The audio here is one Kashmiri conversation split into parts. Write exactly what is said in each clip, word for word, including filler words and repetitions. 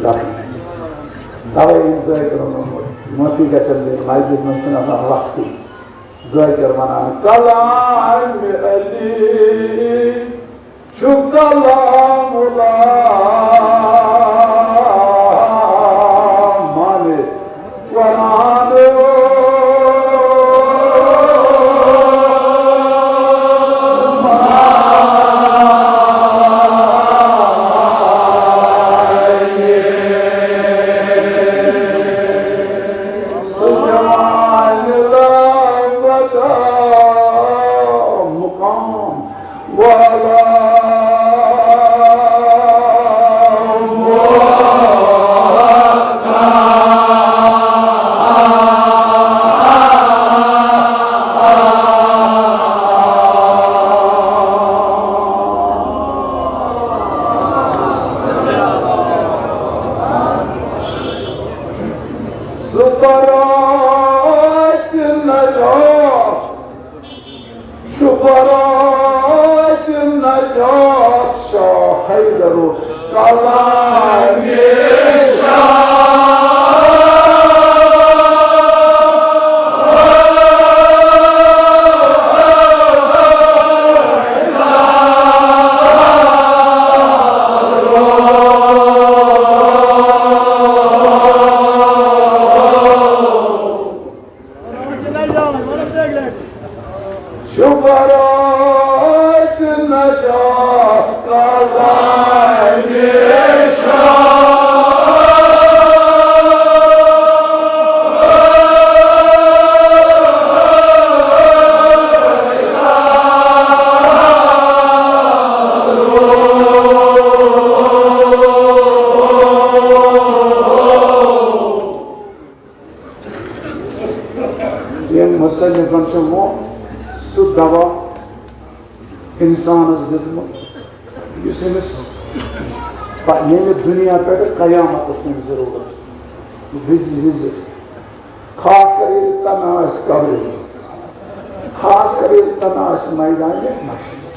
توے یِم ذٲکرَن ووٚنمُت، معٲفی گژھن دِنۍ، مجلس منٛز چھُنہٕ آسان وقتٕے۔ ذٲکر وَنان کلام علی چھُ کلام اللہ، معنی قرآن۔ مقام والا۔ سُہ برات نجات، سُہ برات نجات شاہ حیدر کلام شاہ۔ شفاعت نجات کلام شاہ۔ ییٚمۍ مُصنِفَن چھُ وۄنۍ سُہ دوا اِنسانَس دیُتمُت، یُس أمِس پَ-، ییٚمہِ دُنیا پٮ۪ٹھ قیامتَس منٛز ضروٗرت چھِ۔ وِزِ وِزِ، خاص کر ییٚلہِ تَنہٕ آسہِ قبرِ منٛز، خاص کر ییٚلہِ تَنہٕ آسہِ میدانِ محشرَس۔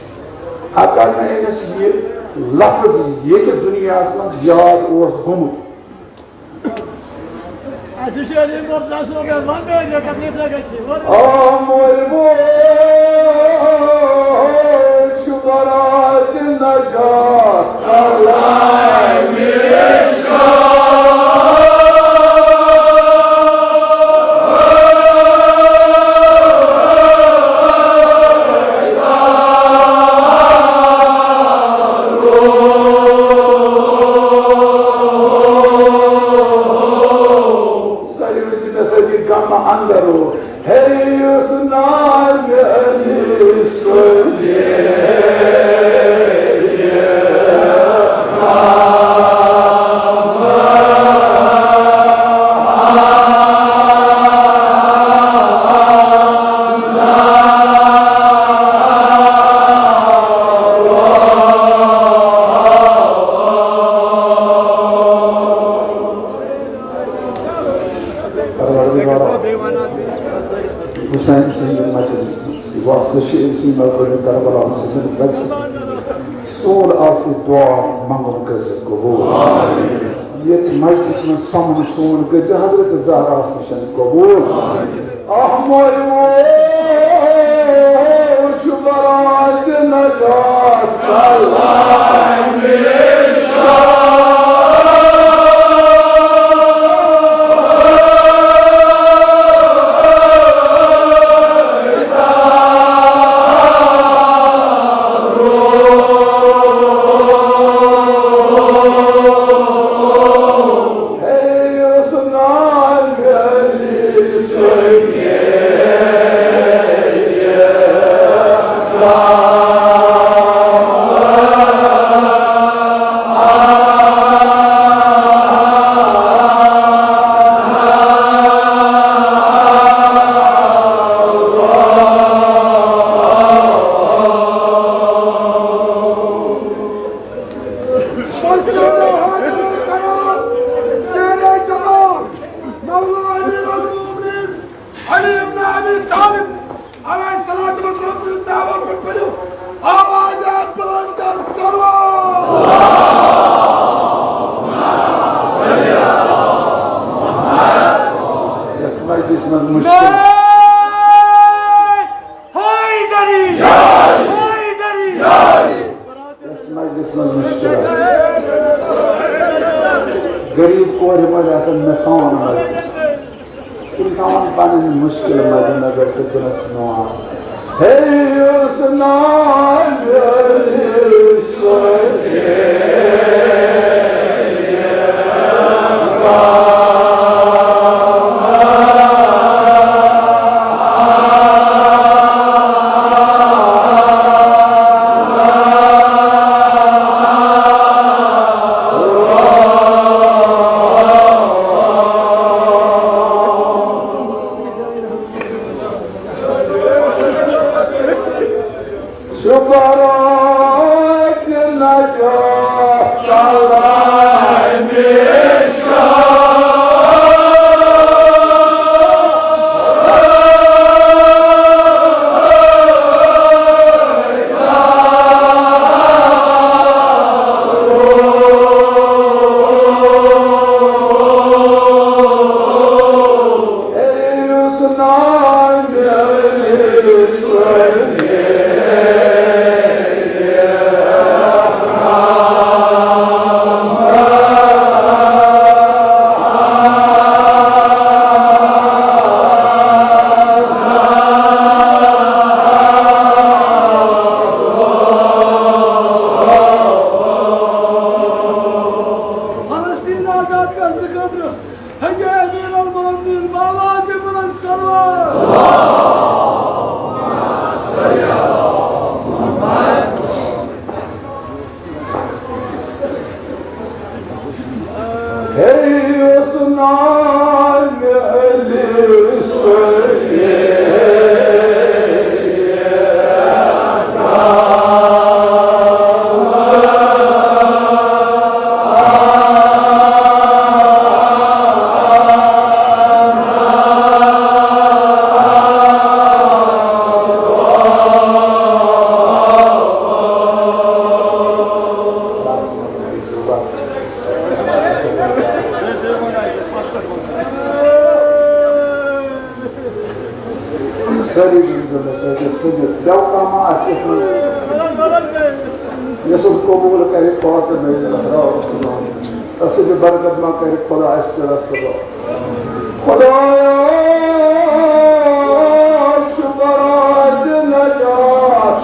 اگر نہٕ أمِس یہِ لفظ ییٚتہِ دُنیاہَس منٛز یاد اوس گوٚمُت، اَسہِ چھِ علی مرتضیٰ صٲب یَتھ وَنٛدٕ ٲسۍ، یہِ تکلیٖف نہ گژھِ، وَنٛدٕ۔ آ، مول مول چھُ برات نجات کلام شاہ۔ ساروی وٕچھِو مےٚ سۭتۍ یہِ غم اندر او۔ ہے یُس ناز علی سُنٛد پروردگارا، حسین سٕنٛدِ مجلس منٛز واسطہٕ چھِ أمۍ سٕنٛدِ مذہبی کربلا سۭتۍ گژھِ۔ سون آسہِ دعا منٛگُن گژھِ قبول۔ ییٚتہِ مجلس منٛز سَمُن سون گژھِ حضرت زہرا سٕنٛز قبول۔ احمد وول چھُ برات نجات کلام شاہ۔ علیہ الصلوۃ والسلام سٕنٛدِس ناوَس پٮ۪ٹھ پٔرِو آوازِ بُلند صلوات۔ غریب کورِ منٛز آسن مےٚ سان منٛز۔ تِم تھاوان پنٕنۍ مُشکِل مدِ نظر تہٕ دِنس نوان۔ ہے یُس ناوِ علی سُنٛد فلسطین آزاد کرنہٕ خٲطرٕ ہیٚکہِ امیر المومنین بالا بلند صلوات۔ ہے یُس ناوِ علی سُنٛد سٲری ؤنۍزیو مےٚ سۭتۍ، سۭتۍ، بیٛاکھ کانٛہہ ما آسہِ یَتھ منٛز؟ یُس اَتھ قبوٗل کَرِ، پاک تہٕ نٲیِد رَحمان۔ تَس سۭتۍ برکت ما کَرِ خۄدا اَسہِ تہٕ رَسول۔ خۄدایا، چھُ برات نجات۔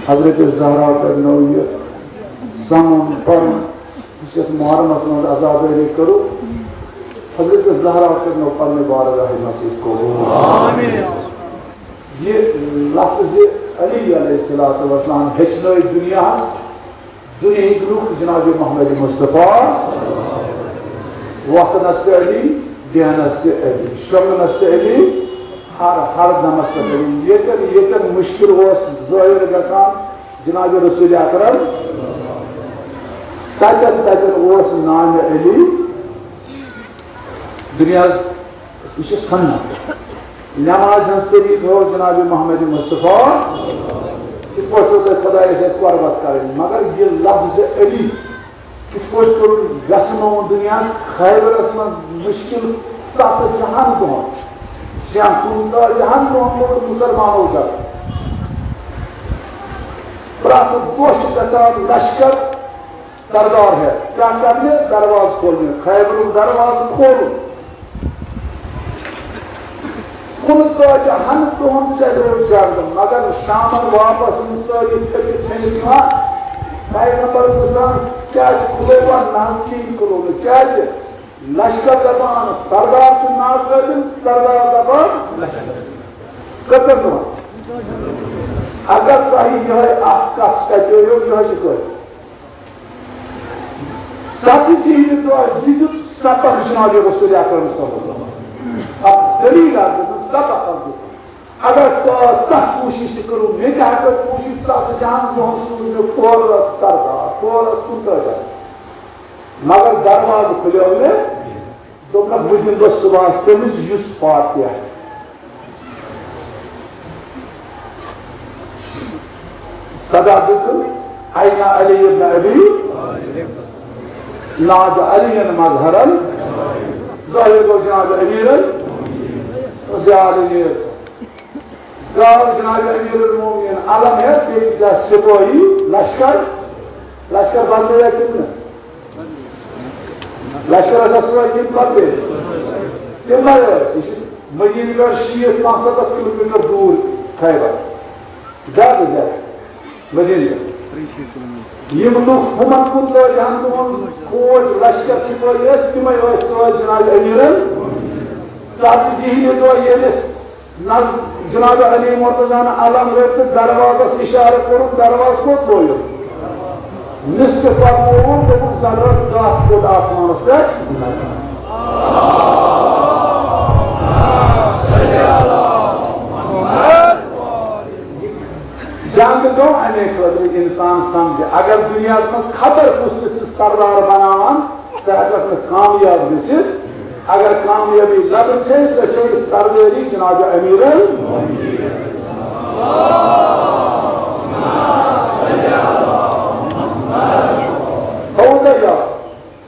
حضرت زہرا کرنو یہِ سمُن پرُن، یُس یتھ محرمس منٛز عزادٲری کٔرٕو، حضرت زہرا کرنو پننہِ بارگاہہِ منٛز یہِ قبول۔ یہِ لفظ علی علیہ الصلوۃ والسلام ہیٚچھنٲے دُنیاہس، دُنیاہٕکۍ لُکھ جناب محمد مصطفیٰ۔ وۄتھنس تہِ علی، بیٚہنس تہِ علی، شۄنٛگنس تہِ علی، ہر، ہر دمس پٮ۪ٹھ علی۔ ییٚتٮ۪ن، ییٚتٮ۪ن مُشکِل اوس ظٲہِر گژھان جناب رسول اکرم، تتٮ۪ن، تتٮ۪ن اوس نامِ علی۔ دُنیاہس، یہِ چھِ سنت۔ نمازِ ہٕنٛز طریٖقہٕ ہٲو جناب محمد مصطفیٰ، کِتھ پٲٹھۍ چھُو تۄہہِ خۄدایَس سۭتۍ قۄربت کَرٕنۍ، مگر یہِ لفظِ علی کِتھ پٲٹھۍ کوٚر گژھنووُن دُنیاہَس خیبرَس منٛز مُشکِل ستھ جہن دۄہَن، شیٚن کُنتٲجِہَن دۄہَن لوٚگ مُسلمانو جنگ۔ پرٛٮ۪تھ دۄہ چھُ گژھان لشکر سردار ہٮ۪تھ۔ کیٛاہ کرنہِ؟ دروازٕ کھولنہِ، خیبرُک دروازٕ کھولُن۔ کُنتٲجِہن دۄہن چلیو جنگ، مگر شامن واپس یِم سٲری تھٔکِتھ ژھٔنِتھ یِوان۔ پیغمبر وٕچھان، کیٛازِ کھُلووٕ؟ نہ حظ، کِہیٖنۍ کھُلوو نہٕ۔ کیٛازِ؟ لشکر دپان، سردار چھُ ناقٲبل، سردار دپان، لشکر۔ کٔژن دۄہن؟ اگر تۄہہِ یِہوٚے اکھ کتھ سپیوو، یِہوٚے چھِ کٲفی۔ ستھ جِہِلہِ دۄہ یہِ دیُت سبق جناب رسول اکرم صلی اللہ علیہ وسلم۔ اکھ دلیل اکھ دِژٕن، سبق اکھ دِژٕن۔ اگر کانٛہہ کوٗشِش تہِ کٔرٕو، مےٚ تہِ ہٮ۪کو کوٗشِش، ستھ جہن دۄہن سوٗز مےٚ کورس سردار، کورس کُنتٲجِہن۔ مگر دروازٕ کھُلیو نہٕ۔ دوٚپنکھ، بہٕ دِمہٕ بہٕ صُبحس تٔمِس یُس فاتح۔ صدا دِتُن، اَیْنَ عَلِیُّ بْنُ أَبِی؟ نادَ عَلِیًّا مَظْهَرًا۔ ظٲہِر گوٚو جناب امیرن زیادٕ نیز۔ درٛاو جناب امیر المومنین علم ہٮ۪تھ، بیٚیہِ دِژ سپٲہی لشکر، لشکر بدلے یا کِنہٕ نہٕ؟ لشکر ٲسۍ اَصٕل کِنہٕ بدلے؟ تِمے ٲسۍ۔ یہِ چھُ مدیٖنہٕ پٮ۪ٹھ شیٖتھ پانٛژھ ستتھ کلوٗ میٖٹر دوٗر خیبر، زیادٕ زیادٕ مدیٖنہٕ پٮ۪ٹھ۔ یِم لُکھ ہُمن کُن لٲگۍ ہن، تِمن فوج لشکر سپٲہی ٲسۍ، تِمے ٲسۍ سۭتۍ جناب امیرن۔ ژتجی ہِنہِ دۄہ ییٚلہِ نز-، جناب علی مرتضیٰ ہن علم رٔٹۍ تہٕ دروازس اشارٕ کوٚرُکھ، دروازٕ کوٚت لویُن؟ نصف فرمووُن، دوٚپُکھ، "زرس گاسہٕ کوٚت آسمانس پٮ۪ٹھ؟" جنگ گوٚو امے خٲطرٕ انسان سمجھِ، اگر دُنیاہس منٛز خبر کُس تہِ چھُ سردار بناوان، سُہ ہیٚککھ نہٕ کامیاب گٔژھِتھ۔ اگر کامیٲبی لبٕنۍ چھے، سۄ چھے سردٲری جناب امیرن۔ تھوٚوُ تۄہہِ یاد؟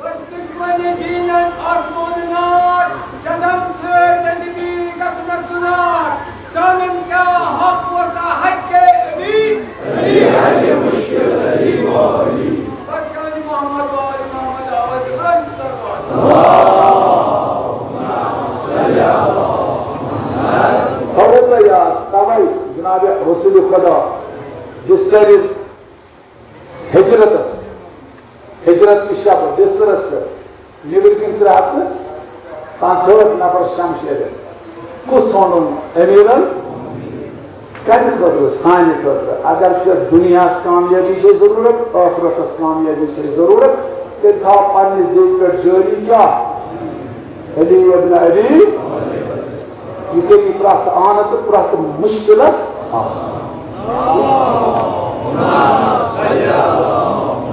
بس دشمن دینن آسمان نار، قدم سۭتۍ زندگی گژھنس نار۔ زانن کیا حق وسا حق علی۔ علی حل مشکل علی و علی۔ بس جان محمد و آل محمد آواز بلند کرو۔ تھوٚوُ تۄہہِ یاد، توے جناب رسول خدا بسترِ ہجرتس، ہجرت کہِ شب بسترس پٮ۪ٹھ نیٚبرۍ کِنۍ ترٛےٚ ہتھ تہٕ پانٛژہٲٹھ نفر شمشیرن۔ کُس ژھونڈُن؟ امیرن۔ کمہِ خٲطرٕ؟ سانہِ خٲطرٕ۔ اگر ژےٚ دُنیاہس کامیٲبی چھے ضروٗرت، ٲخرتس کامیٲبی چھے ضروٗرت، تیٚلہِ تھاو پننہِ زیٚوِ پٮ۪ٹھ جٲری کیٛاہ؟ علی ابن ابی۔ یہِ کٔرِو پرٛٮ۪تھ آنہٕ تہٕ پرٛٮ۪تھ مُشکِلس آسان۔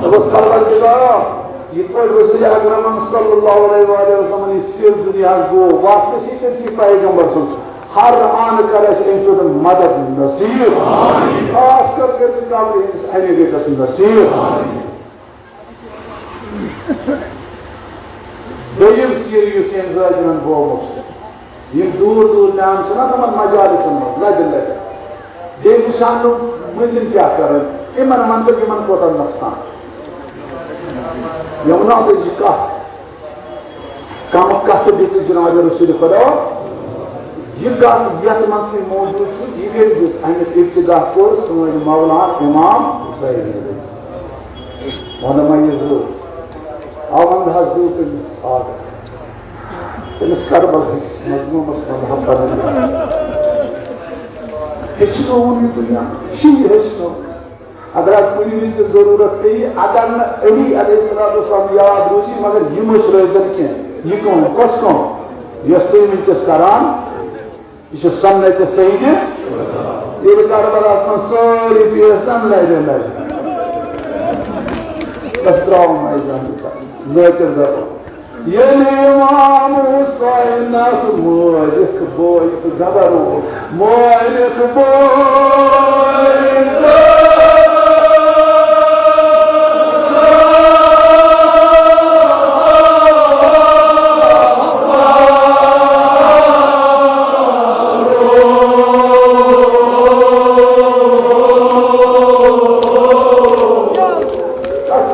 دوٚپُس، پروردگارا، یِتھ پٲٹھۍ رسول اکرمن صلی اللہ علیہ وآلہ وسلمن یہِ سِر دُنیاہس گوٚو، واسطہٕ چھِ تٔمۍ سٕے پیغمبر سُنٛد۔ ہر آنہٕ کر اَسہِ أمۍ سُنٛد مدد نصیب۔ خاص کر کٔرۍ زِ قبرِ ہٕنٛدِس اَمہِ گٔٹس نصیب۔ دوٚیِم سِر یُس ییٚمہِ ذٲکرَن گوٚومُت چھُ، یِم دوٗر دوٗر نیان چھِنہ تِمَن مجالسَن منٛز لَبہِ لَبہِ، بیٚیہِ وٕچھان نہٕ مٔنٛزِم کیٛاہ کَرَن، یِمَن وَنہٕ بہٕ یِمَن کوٗتاہ نۄقصان۔ یِم نہ أزِچ کَتھ کَم کَتھٕ دِژٕ جناب رسول خدا، یہِ کَتھ یَتھ منٛز تُہۍ موجوٗد چھِو، یہِ کٔرۍ دِژ اَمیُک ابتدا کوٚر سٲنۍ مولانا امام حسین۔ وَنہٕ ما یہِ زٕ، آ وَنہٕ حظ زٕ تٔمِس آغس، تٔمِس کربلہٕکِس مظلوٗمس وَنہٕ ہا پَنٕنۍ۔ ہیٚچھنووُن یہِ دُنیا، یہِ چھُ یہِ ہیٚچھنووُن۔ اگر اَتھ کُنہِ وِزِ تہِ ضروٗرت پیٚیہِ، اگر نہٕ علی علیہ الصلوۃ والسلام یاد روٗزی، مگر یہِ مٔشرٲوزٮ۪ن کینٛہہ۔ یہِ کٲم، کۄس کٲم؟ یۄس تُہۍ وٕنکیٚس کران، یہِ چھِ سنت سید۔ ییٚلہِ کربلاہس منٛز سٲری پیٚیَس نا لرِ لرِ۔ بس ترٛاوُن میدان۔ ذٲکِر دَپان، ییٚلہِ امام حسینس مٲرِکھ بٲے تہٕ گبرو، مٲرِکھ بٲے تہٕ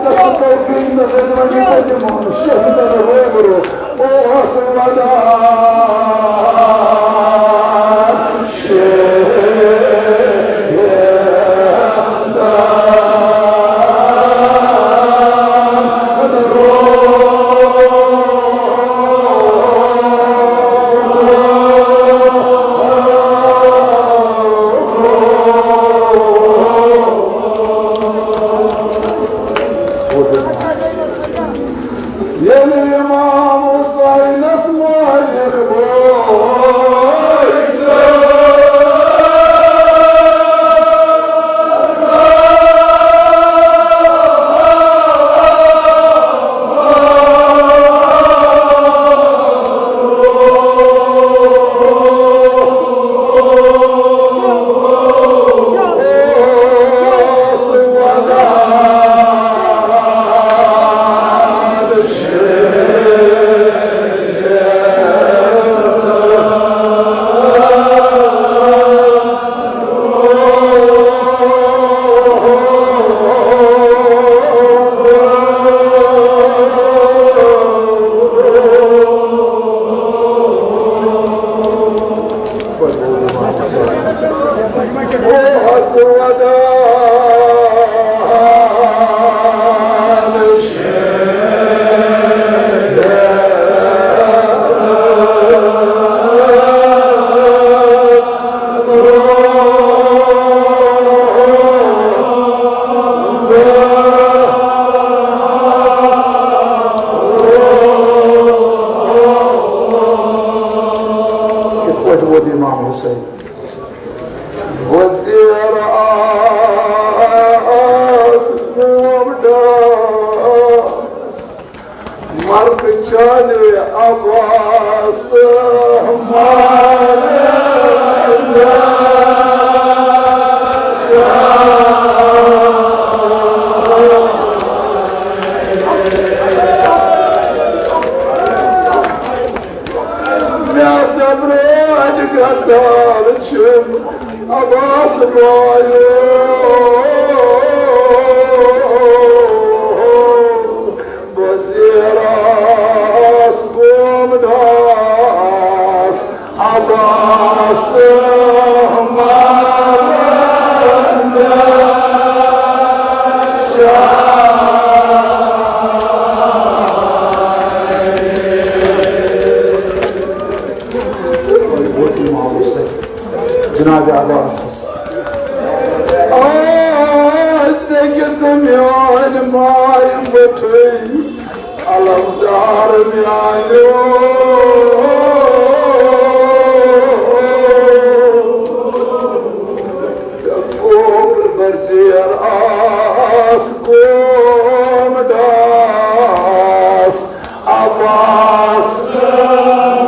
توفیق نصیب، وۄنۍ یہِ تۄہہِ دِمو شہیدن روبرو۔ اوس ودان شہیدن۔ ییٚلہِ امام حسینس مٲلِک بوے۔ کِتھ پٲٹھۍ ووت امام حسین؟ وزیر آس گومڈاس، مرد چانے عباس مارنا۔ مےٚ ہسا برٛونٛٹھ گژھان چھُم عباس بایو۔ وزیرس گوم ڈاس عباس مارن شاہ۔ جناب عباس۔ آ، ژےٚ کیٛاہ تہٕ میٛٲنۍ ماے مٔٹھٕے، علمدار میٛانیو۔ گوٚو بزیر آس گوم ڈاس عباس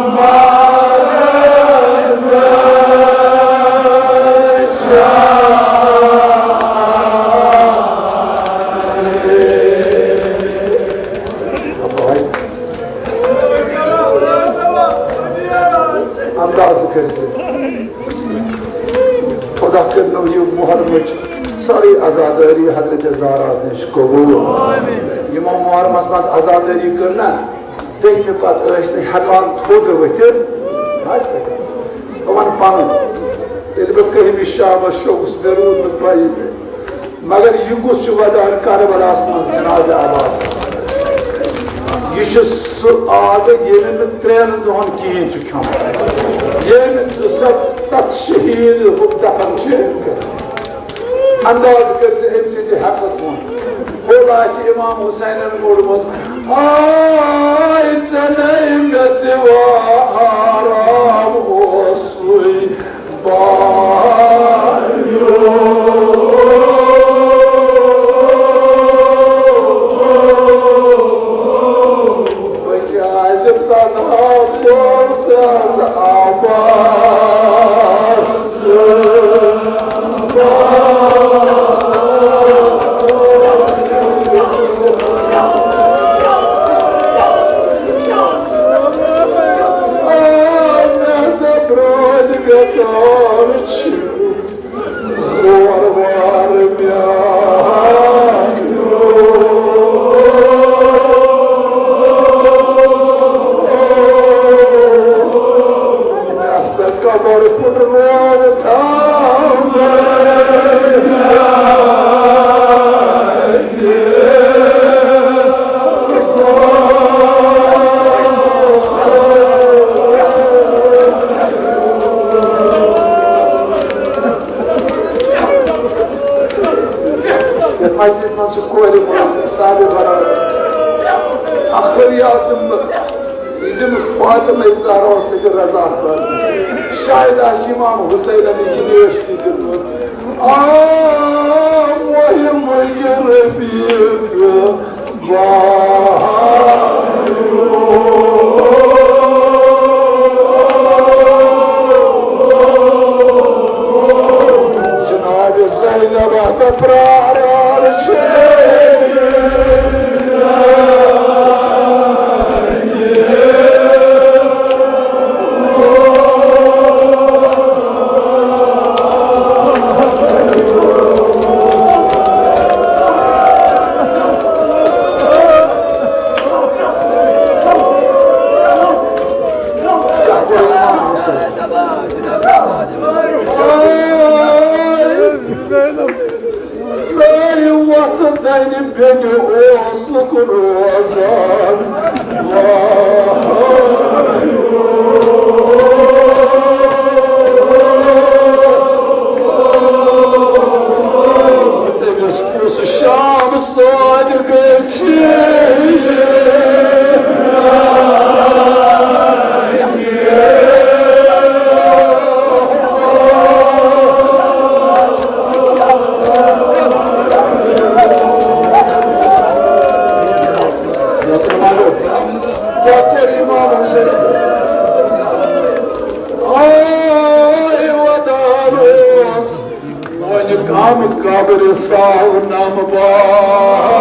مارن۔ انداز کٔرۍ زِ۔ خدا کٔرنو یہِ محرمٕچ سٲرٕے عزادٲری حضرت زہراہَس نِش قبوٗل۔ یِمو محرمس منٛز عزادٲری کٔر نا، تٔمۍ پتہٕ ٲسۍ نہٕ ہٮ۪کان تھوٚد ؤتھِتھ۔ بس، بہٕ وَنہٕ پَنُن۔ ییٚلہِ بہٕ کٔہمہِ شعبس شوٚنٛگُس، مےٚ روٗد نہٕ پَیی۔ مگر یہِ کُس چھُ وَدان کربلاہَس منٛز جناب عباس؟ یہِ چھُ سُہ آب، ییٚمہِ نہٕ ترٛٮ۪ن دۄہَن کِہیٖنۍ چھُ کھیوٚمُت۔ ییٚمہِ سۄ تَتھ شہیٖد ہُہ دفن چھِ۔ انداز کٔرۍ زِ أمۍ سٕنٛزِ ہٮ۪کتھ ہُنٛد۔ ہوٚل آسہِ امام حسینن موٚڑمُت۔ آے ژےٚ نے مےٚ سوا آرام اوسُے بایو۔ بہٕ کیٛازِ تنہا پوٚرتس عباس؟ صاحب برابر۔ آخر یاد دِمہٕ بہٕ، یہِ دِمہٕ فاطمہ زہرا سۭتۍ رضا خٲطرٕ۔ شاید آسہِ امام حسینن یہِ نیش تہِ دیُتمُت۔ آ، مۄہہِ مۄنگہِ ربیع بہار۔ جناب زینب ہسا پراران چھِ۔ ساے وقت دنہِ بیٚنہِ اوسُکھ روزان۔ تٔمِس کُس شام سۭتۍ گٔژھِ؟ کیٛاہ کوٚر امام حسین؟ آے ودان اوس۔ وۄنۍ کم قبرِ ساو نمبار۔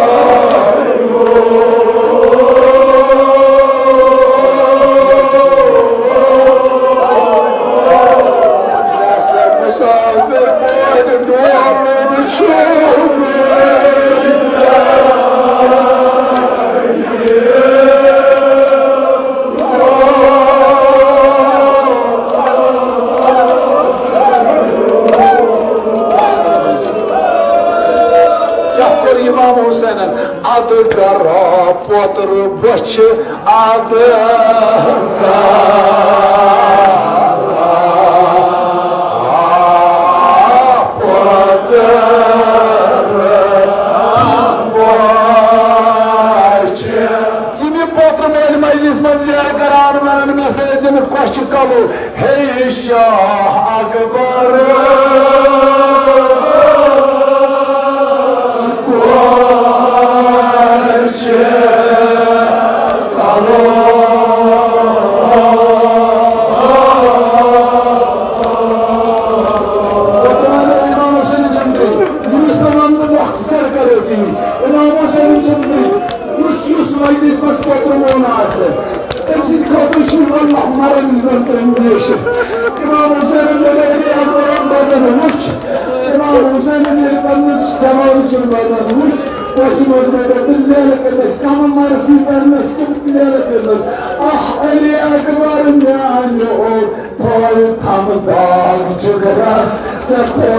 مسافر پٲٹھۍ ڈوبُن چھُ۔ کیٛاہ کوٚر امام حسینن؟ ادٕ کرا پوترٕ بۄچھِ ادٕ کرا پوترٕ بۄچھِ۔ یِم یہِ پوترٕ مٲلۍ مجلس منٛز ویرٕ کران، ونان، مےٚ سۭتۍ زِنہٕ کۄس چھِ قبول؟ ہے شاہ اکبر، کۄس چھِ قبول؟ امام حسین چمٹے، ییٚمِس نہٕ ونہٕ بہٕ مۄختصر کرو کِہیٖنۍ۔ امام حسین چمٹے، یُس یُس مجلس منٛز پوترٕ مون آسہِ، تٔمۍ سٕنٛدِ خٲطرٕ چھُ یِوان لَہمَرَن زَن تٔمۍ نیشہِ۔ امام حسین ییٚلہِ علی اکبرَن بدن وُچھ، امام حسین ییٚلہِ پننِس جوان سُنٛد بدن وُچھ، پوشہِ منٛز رٔٹِتھ تہٕ لیلہٕ کٔرنَس، کَمہٕ مرثی پَرنَس کِنہٕ لیلہٕ کٔرنَس؟ آہ، علی اکبر میٛانہِ او، تھٲوِو تھم داغ جِگرَس ژےٚ تھٲوِو۔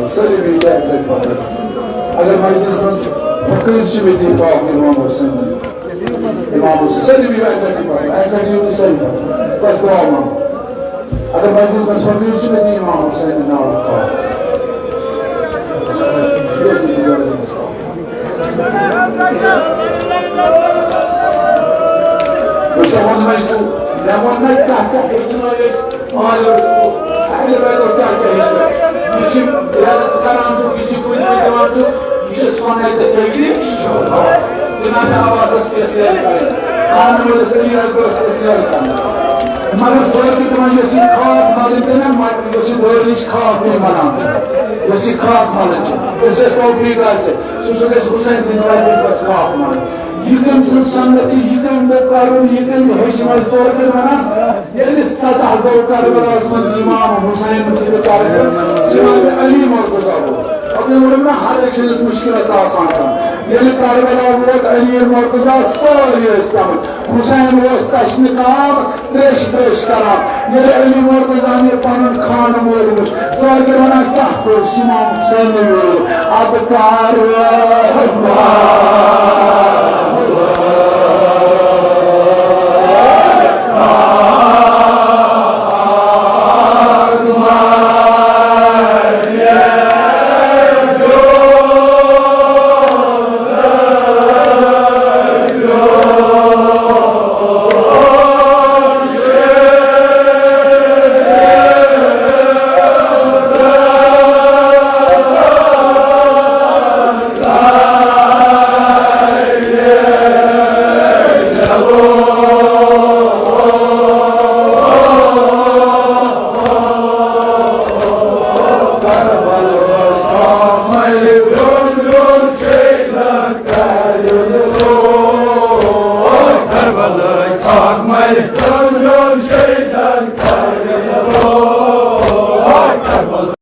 سٲلِم یی دَرِ دَرِ پَتہٕ۔ اگر مجلس منٛز فقیٖر چھِ مےٚ دِنۍ پاک امام حسین، امام حسین، سٲلِم یی اَکہِ لَٹہِ پَتہٕ، اَکہِ لَٹہِ یِیِو تُہۍ سٲلِم پَتہٕ۔ بَس دُعا منٛگو۔ اگر مجلس منٛز فقیٖر چھِ مےٚ دِنۍ امام حسین ناو پاک۔ ییٚتہِ دِیِو اَسہِ پاک۔ ژےٚ ووٚنمَے سُہ، مےٚ ووٚن نہ کیٛاہ کیٛاہ ہیٚچھنٲوِتھ، آلو چھُ، اہلِ بیتو کیٛاہ کیٛاہ ہیٚچھنٲوِتھ۔ یُس یہِ ریلٕز کران چھُ، یُس یہِ کُنہِ کُنہِ دِوان چھُ، یہِ چھُ سۄنَے تہٕ سیٚگرِ شوبان۔ جناب عباسَس کیٛاہ سیر کَرٕنۍ، خانہٕ وٲلِس علی اکبرَس کیٛاہ سیر کَرٕنۍ۔ مگر سٲری دَپان، یۄس یہِ خاک مَلٕنۍ چھےٚ نہ، یۄس یہِ دٲرِچ خاک یہِ مَلان چھِ، یۄس یہِ خاک مَلٕنۍ چھِ، یۄس اَسہِ توفیٖق آسہِ، سُہ سُہ گژھِ حسین سٕنٛدِ مجلِس منٛز خاک مَلٕنۍ۔ یہِ کٔمۍ سٕنٛز سنت چھِ، یہِ کٔمۍ مُقرر، یہِ کٔمۍ ہیٚچھنٲوۍ، ژورٕ کٔرۍ وَنان، ییٚلہِ سطح گوٚو کربلاہَس منٛز امام حسین سٕنٛدِ طرفہٕ جناب علی مرتضیٰ گوٚو۔ پتہٕ ووٚنُم نا، ہر أکۍ سٕنٛدِس مُشکِلس آسان کانٛہہ۔ ییٚلہِ کربلا ووت، علی مرتضیٰ سٲری ٲسۍ تَمٕتۍ۔ حسین اوس تشنہٕ کام، تریش تریش کران۔ ییٚلہِ علی مرتضیٰ یہِ پنُن خانہٕ مول وُچھ، سٲری وَنان، کیٛاہ کوٚر امام حسینَن یہِ؟ ادٕ کر